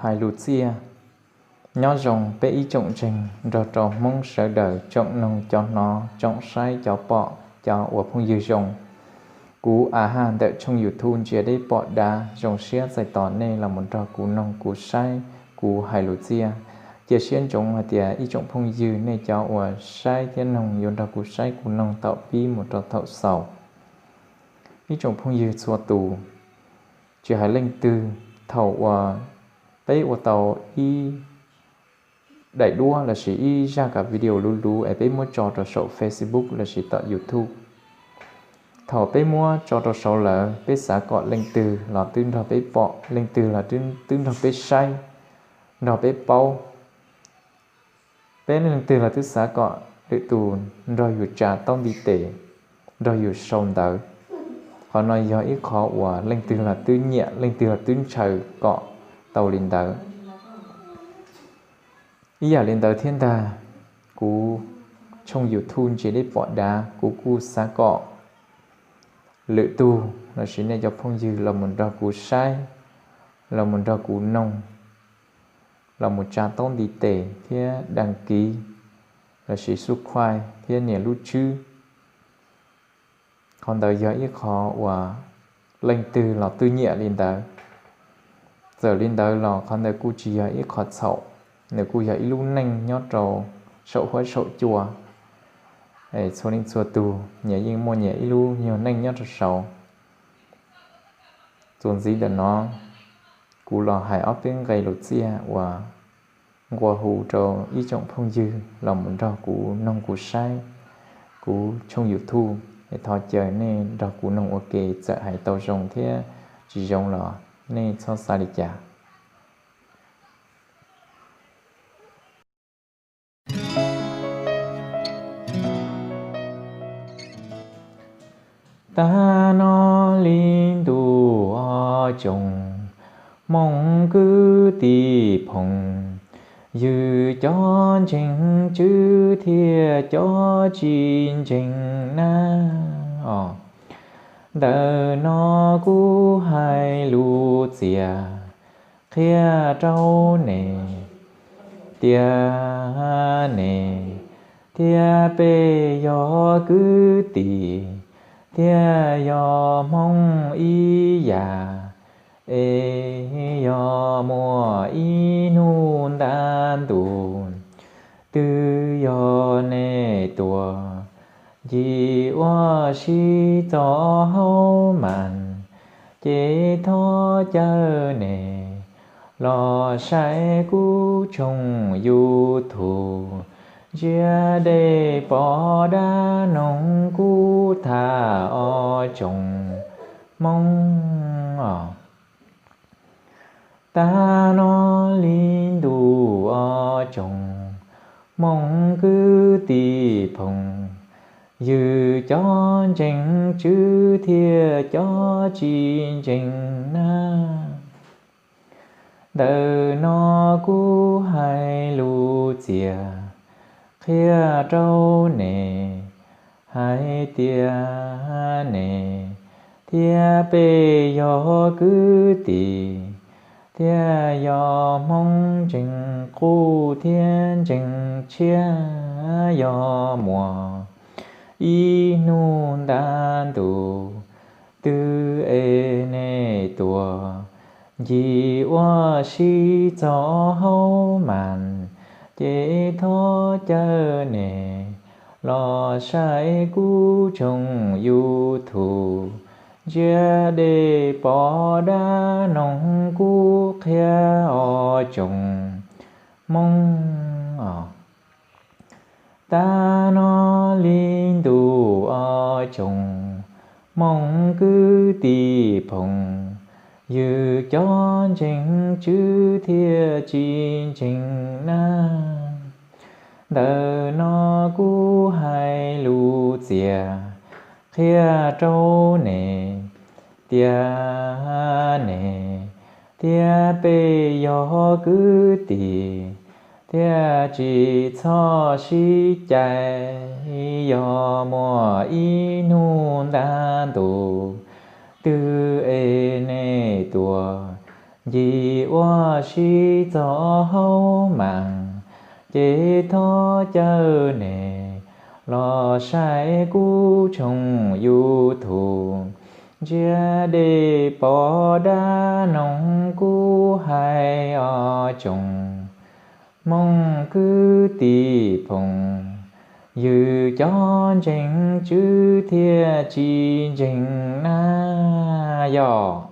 Hais lus txiaj. Nyob zoo peb ib tsoom ntseeg nrog rau Hmoob sawv daws, tsoom noog cov hnov, tsoom saib cov pom, cov uas phooj ywg zoo. Kuv A Haj ntawm tshooj YouTube Ntsia Deb Pom Dab zoo siab txais tos nej los mus nrog kuv noog kuv saib kuv hais lus txiaj. Cia siab ntsoov hais tias ib tsoom phooj ywg nej cov uas saib thiab noog yuav nrog kuv saib kuv noog thaum pib mus rau thaum xaus. Ib tsoom phooj ywg txhua tus, tsis hais leej twg, thaum uas peb ua tau ib daim duab lossis ib zaj kav video luv luv es peb muab tso rau saum Facebook lossis tom YouTube, thaum peb muab tso rau saud lawm peb xav kom leej twg los twb nrog peb pom, leej twg los twb nrog peb saib, nrog peb paub. Peb leej twg los twb xav kom lwm tus nrog yus tsa taub ntiv tes, nrog yus sau ntawv. Qhov no yog ib qho uas leej twg los twb nyiam, leej twg los twb ntshaw kom tau li ntawd. Ib yam li ntawd thiab ntag, kuv tshooj YouTube Ntsia Deb Pom Dab, kuv kuj xav kom lwm tug lossis nej cov phooj ywg los mus nrog kuv saib, los mus nrog kuv noog, los mus tsa taub ntiv tes thiab đăng ký lossis subscribe thiab nias lub tswb. Qhov ntawd yog ib qho uas leej twg los twb nyiam li ntawd. Txawm li ntawd los qhov ntawd kuj tsis yog ib qho txhaum, nws kuj yog ib lub neej nyob rau saum huab saum cua. Txhua leej txhua tus nyias yeej muaj nyias ib lub nyuag neej nyob rau saud. Txuas ntxiv ntawm no, kuv los hais ob peb nqe lus txiaj uas nqua hu rau ib tsoom phooj ywg los mus nrog kuv noog kuv saib kuv tshooj YouTube. Es thov caw nej nrog kuv noog ua ke, txawm hais tau zoo thiab tsis zoo los nej txhob xav li cas. Tag no li ntuj o tsoom Hmoob kwv tij phooj ywg, cov ntseeg tswv thiab cov tsis ntseeg na. Ntawm no kuv hais lus txias qhia rau nej tias nej thiab peb yog kwv tij thiab yog Hmoob ib yam, es yog muaj ib hnub nta ntus twb yog nej tuaj ncig ua si txog hauv mas, ces thov caw nej los saib kuv tshooj YouTube Ntsia Deb Pom Dab, noog kuv tham o tsoom Hmoob. Tag no li ntuj o tsoom Hmoob kwv tij phooj ywg, cov ntseeg tswv thiab cov tsis ntseeg na. Ntawm no kuv hais lus txias qhia rau nej hais tias nej thiab peb yog kwv tij thiab yog Hmoob ntseeg qub thiab ntseeg tshiab, yog muaj ib hnub nta ntus twg es nej tuaj ncig ua si txog hauv mas, ces thov caw nej los saib kuv tshooj YouTube Ntsia Deb Pom Dab, noog kuv qhia o tsoom Hmoob. Tag no li ntuj o tsoom Hmoob kwv tij phooj ywg, cov ntseeg tswv thiab tsis ntseeg na. Ntawm no kuv hais lus txias qhia rau nej tias nej thiab peb yog kwv tij thiab tsis txhob sib cais, yog muaj ib hnub nta ntus twg es nej tuaj Ncig ua si txog hauv mas, ces thov caw nej los saib kuv tshooj YouTube. Ntsia dej pom dab noog kuv hais os tsoom Hmoob kwv tij phooj ywg, cov ntseeg Tswv thiab tsis ntseeg na yog.